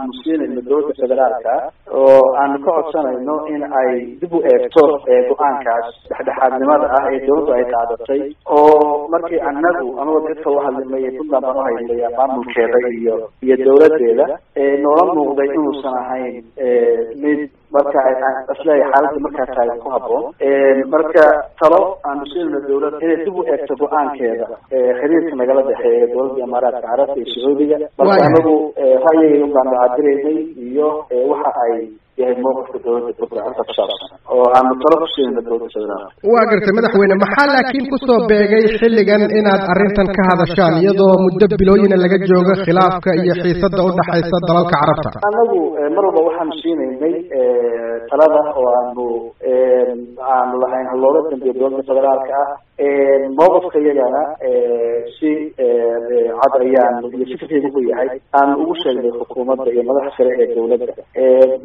aanu siinayno dowladda federaalka oo aanu ka codsanayno in ay dib u eegto go-aankaas dhexdhexaadnimada ah ee dowladdu ay qaadatay, oo markii anagu anagoo dadka u hadlimaya Puntland baan uhaylaya maamulkeeda iyo dowladeeda noola muuqday inuusan ahayn mid marka isleeyahay xaaladda markaa taagan ku habboon. Marka talo aanu siinayno dowladda inay dib u eegto go-aankeeda xiriirka nagala dhexeeya dowladda Imaaraadka Carabta iyo Sacuudiga. Marka anagu ra'yiga un baanu cabiraynay iyo waxa ay yahay mowqifka dowladda Puntland arrinta ku saabsan oo aanu talo ku siinayno dowladda federaalka. Waa gartay madaxweyne, maxaa laakiin kusoo beegay xilligan inaad arrintan ka hadashaan iyadoo muddo bilooyina laga joogo khilaafka iyo xiisada udhaxaysa dalalka Carabta? Anagu mar walba waxaanu siinaynay talada oo aanu lahayn halooga dambeeyo dowladda federaalka ah. Mowqifka iyagana si cad ayaanu iyo fikirkayga wuxuu yahay aanu ugu sheegnay xukuumadda iyo madaxa sare ee dowladda.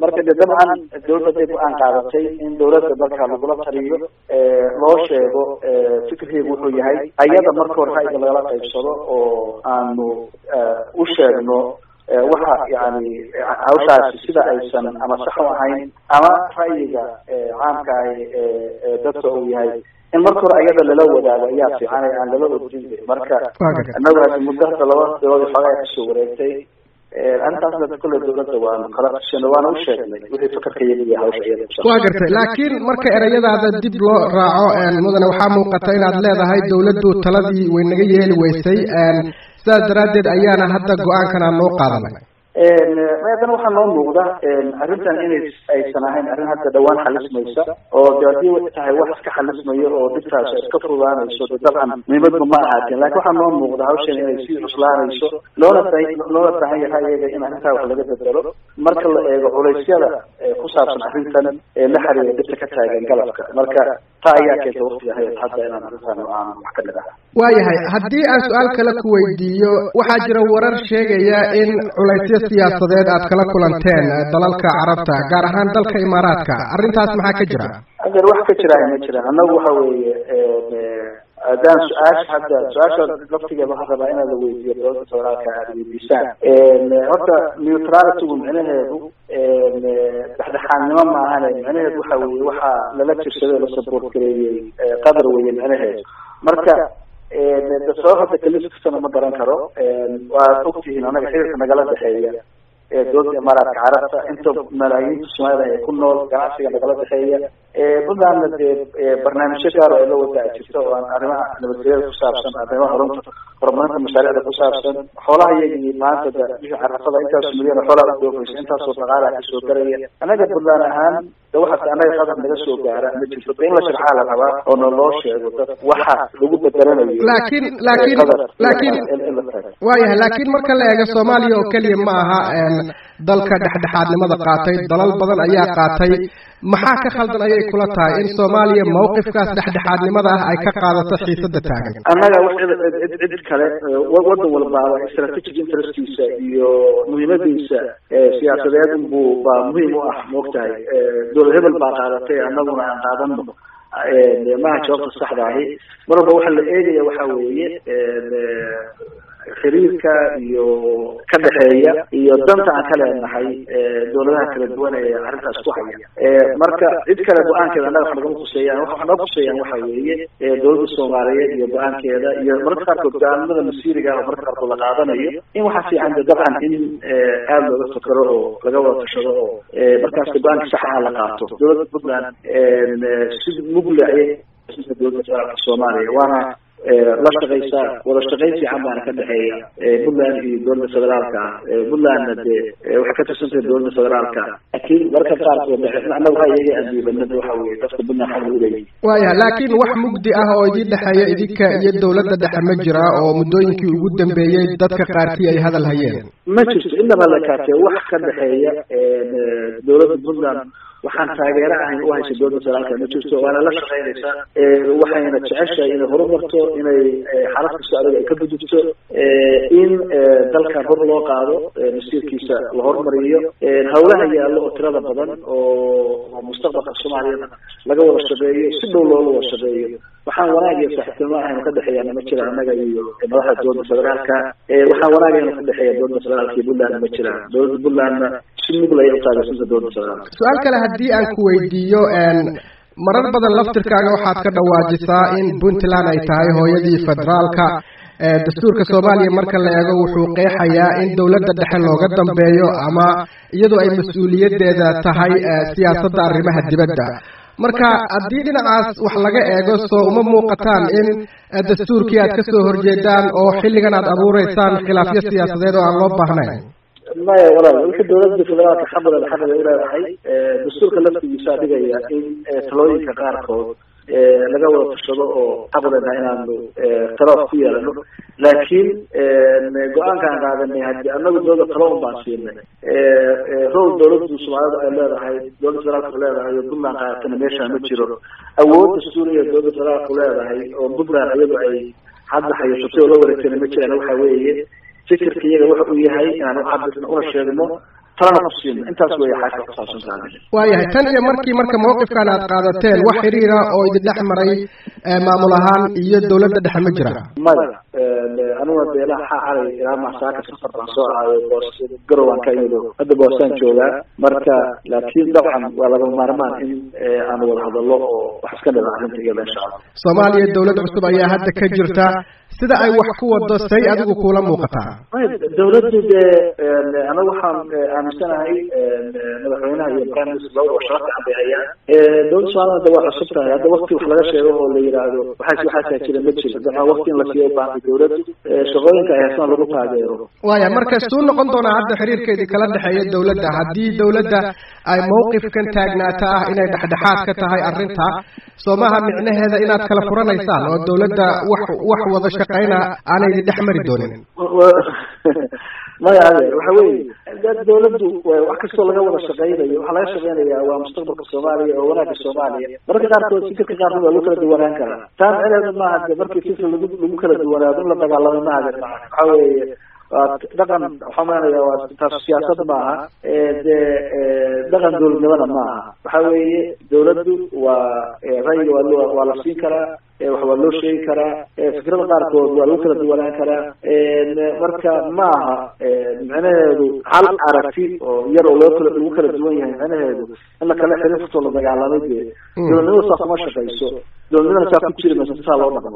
Marka de dabcan dowladda haday go-aan qaadatay in dowladda marka lagula taliyo loo sheego fikirkaygu wuxuu yahay, ayada marka hore ra'yiga lagala qaybsado oo aanu u sheegno waxa yani hawshaasi sida aysan ama sax u ahayn ama ra'yiga caamka ahi dadka uu yahay, in marka hore ayada lala wadaago ayaa fiican ee aan lala ordin. Marka anagu hadi muddo hadda 2 bilood xoogaa kasoo wareegtay arrintaasna kolley dowladda waanu kala tashanay waana u sheegnay wixii fakarka iyaga iyo hawsha iyada kusaabsan. Waa gartay, laakiin marka ereyadaada dib loo raaco mudane, waxaa muuqata inaad leedahay dowladdu taladii way naga yeeli weysay, sidaas daraaddeed ayaana hadda go-aankan aan noo qaadanay. Haddana waxaa noo muuqda arrintan inay aysan ahayn arrin hadda dhawaan xalismaysa, oo de haddii tahay wax iska xalismayo oo dhibtaas iska fududaanayso de dabcan muhiimadba ma ahaateen, lakin waxaa noo muuqda hawshan inay sii cuslaanayso, loona baahan yahay iyaga in arrintaa wax laga bedelo marka la eego culaysyada ku saabsan arrintan ee la xiriira dhibta ka taagan galabka. Marka taa ayaa keenta waqtiga hadda inaan arrintan aan wax ka dhigaha. Waayahay, haddii aan su-aal kale ku weydiiyo, waxaa jira warar sheegaya in culaysyo siyaasadeed aad kala kulanteen dalalka Carabta, gaar ahaan dalka Imaaraadka, arrintaas maxaa ka jira? Adeer, wax ka jira ma jiraan. Annagu waxa weeye haddaan su-aasha hadda su-aasha laftigeeda waxaan rabaa inaad la weydiiyo dowladda federaalka aada weydiisaan. Horta neutralitygu micnaheedu dhexdhexaadnimo maahane, micnaheedu waxa weeye waxaa lala jirsaday oo la support gareeyey qadar weye micnaheedu. Marka de sabab hadda kaliskasana ma garan karo. Waad ogtihiin anaga xiriirka nagala dhexeeya dowladda Imaaraadka Carabta, inta malaayiinta Soomaalida ee ku nool ganacsiga nagala dhexeeya. Puntlandna dee barnaamijyo gaar oo ay la wadaa jirto oo aan arrimaha nabadgelyada ku saabsan, arrimaha horumarinta mashaariicda ku saabsan, xoolaha iyagii maanta da bishii Carafada intaasoo milyan oo xoolaha u doofaysa, intaasoo dhaqaalaha kasoo garaya. Annaga Puntland ahaan de waxaas annaga qadar naga soo gaara ma jirto, de in la sharxaa la rabaa oo na loo sheego dad waxa lagu bedelanayo. Laakiin laakiin laakiin waayahay, laakiin marka la eego Soomaaliya oo keliya ma aha dalka dhexdhexaadnimada qaatay, dalal badan ayaa qaatay. Maxaa ka khaldan ayay kula tahay in Soomaaliya mawqifkaas dhexdhexaadnimada ah ay ka qaadato xiisada taagan? Annaga wax cid kale, wadan walbaaba strategic interestkiisa iyo muhiimadiisa siyaasadeed unbuu baa muhiim u ah, maogtahay. Dowlad hebel baa qaadatay annaguna aan qaadano maha jawaabta saxda ahi. Mar walba waxaa la eegaya waxa weeye xiriirka iyo ka dhexeeya iyo danta aan ka leenahay dowladaha kala duwan ee arrintaas ku haya. Marka cid kale go-aankeeda annaga wax nagama kuseeyaan, waxa wax naga kuseeyaan waxa weeye dowladda Soomaaliyeed iyo go-aankeeda iyo mararka qaarkood go-aanimada masiiriga ah oo mararka qaarkood la qaadanayo. In waxaa fiican de dabcan in aada looga fakero oo laga wada tashado oo markaas go-aanka saxaha la qaato. Dowladda Puntland si mugle ayay dowladda federaalka Soomaaliya waana la shaqaysaa, wada shaqayn fiican baana ka dhexeeya Puntland iyo dowladda federaalka ah. Puntlandna dee waxay ka tirsantahay dowladda federaalka, laakiin mararka qaarkood annagu ra'yiga aan diibanada waxa weye dadka Puntland xaq u leeyihin. Waayahay, laakiin wax mugdi ah oo idin dhexeeya idinka iyo dowladda dhexe ma jira oo muddooyinkii ugu dambeeyey dadka qaarkii ay hadal hayeen? Ma jirto inaba la kaatee wax ka dhexeeya dowladda Puntland waxaan taageero ahayn u haysa dowladda federaalka ma jirto, waana la shaqaynaysaa, waxayna jeceshahay inay horumarto, inay xaalad kastoo adag ay ka gudubto, in dalkan hor loo qaado, masiirkiisa la horumariyo, hawlaha yaallo oo tirada badan oo mustaqbalka Soomaaliyana laga wada shaqeeyo, si dhow looga wada shaqeeyo. Waxaan wanaag iyo saaxiibtinimo ahaynu ka dhexeeyana ma jiraan annaga iyo madaxda dowladda federaalka. Waxaan wanaag ahaynu ka dhexeeya dowladda federaalka iyo Puntland ma jiraan. Dowladda Puntlandna si mugla ayay u taageersanta dowladda federaalka. Su-aal kale haddii aan ku weydiiyo, marar badan laftirkaaga waxaad ka dhawaajisaa in Puntland ay tahay hooyadii federaalka. Dastuurka Soomaaliya marka la eego wuxuu qeexayaa in dowladda dhexe looga dambeeyo ama iyadoo ay mas-uuliyaddeeda tahay siyaasadda arrimaha dibadda. Marka haddii dhinacaas wax laga eego, soo uma muuqataan in dastuurkii aad kasoo horjeedaan oo xilligan aad abuureysaan khilaafyo siyaasadeed oo aan loo baahnayn? Maya walaal, wixii dowladda federaalka xaqdan xaqda u leedahay, dastuurka laftigiisaa dhigaya in talooyinka qaarkood laga wada tashado oo xaqdana inaanu talo ku yeelano, laakiin go-aanka aan qaadanay hadii anagu dowladda talo un baan siinay. Rol dowladdu Soomaalida ay leedahay, dowladda federaalku leedahay oo Puntland qaadatana meeshaan ma jiro. Awood dastuuriya dowladda federaalku leedahay oo Puntland iyadu ay hadda hayashatay oo la wareegtana ma jiraan. Waxa weeye fikirka iyaga waxa uu yahay inaan u cabirno una sheegno, talana ku siino, intaas weeye xaasha ku saabsan tahay. Waayahay, tan iyo markii marka mawqifkan aad qaadateen, wax xiriira oo idin dhex maray maamul ahaan iyo dowladda dhexe ma jira? Maya, aniguna dee ilaa xalay ilaa masaaka safar baan soo ahayo, boos garowaan ka imido, hadda boosaan joogaa. Marka laakiin dabcan waa lagama maarmaan in aanu wada hadallo oo wax iska dhida arrinta iyada insha Allah. Soomaaliya dowlad cusub ayaa hadda ka jirta, sida ay wax ku wado say adigu kuula muuqataa? Dowladdu dee anagu waxaan aaminsanahay madaxweynaha iyo prime minister labadaba shaqo fiican bay hayaan. Dowladda Soomaalida hadda waa cusub tahay, hadda wakti wax laga sheego oo la yidhaahdo waxaas waxaasaa jira ma jiro. Dabcan wakti in la siiyo ubaahantay dowladdu, shaqooyinka ay haysana lagu taageero. Waaya, marka suu noqon doonaa hadda xiriirkeedii kala dhexeeya dowladda haddii dowladda ay mawqifkan taagnaata ah inay dhexdhexaad ka tahay arrinta soomaha, micnaheeda inaad kala furanaysaan oo dowladda wax wada shaqayna aanay idin dhex mari doonin? Maya adeer, waxa weeye dowladdu wax kastoo laga wada shaqeynayo, waxaa laga shaqeynayaa waa mustaqbalka Soomaaliya oo wanaagga Soomaaliya. Mararka qaarkood fikirka qaarkood waa lagu kala duwanaan karaa, taa micnaheedu maaha de markii fikir lagu kala duwanaado in la dagaalamay maaha. De waxa weeye waa dhaqan, waxaan maanaya waa taas siyaasad maaha, dee dhaqan dowladnimona maaha. Waxa weeye dowladdu waa ra'yiga waa la siin karaa, wax waa loo sheegi karaa, fikrada qaarkood waa lagu kala duwanaan karaa. Marka maaha micnaheedu hal aragti oo yar oo loo kala lagu kala duwan yahay micnaheedu in la kala xirin furtoo la dagaalamay. Dee dowladnimada saa kuma shaqayso, dowladnimada saa ku jiri mayso, saa loo dhaqmo.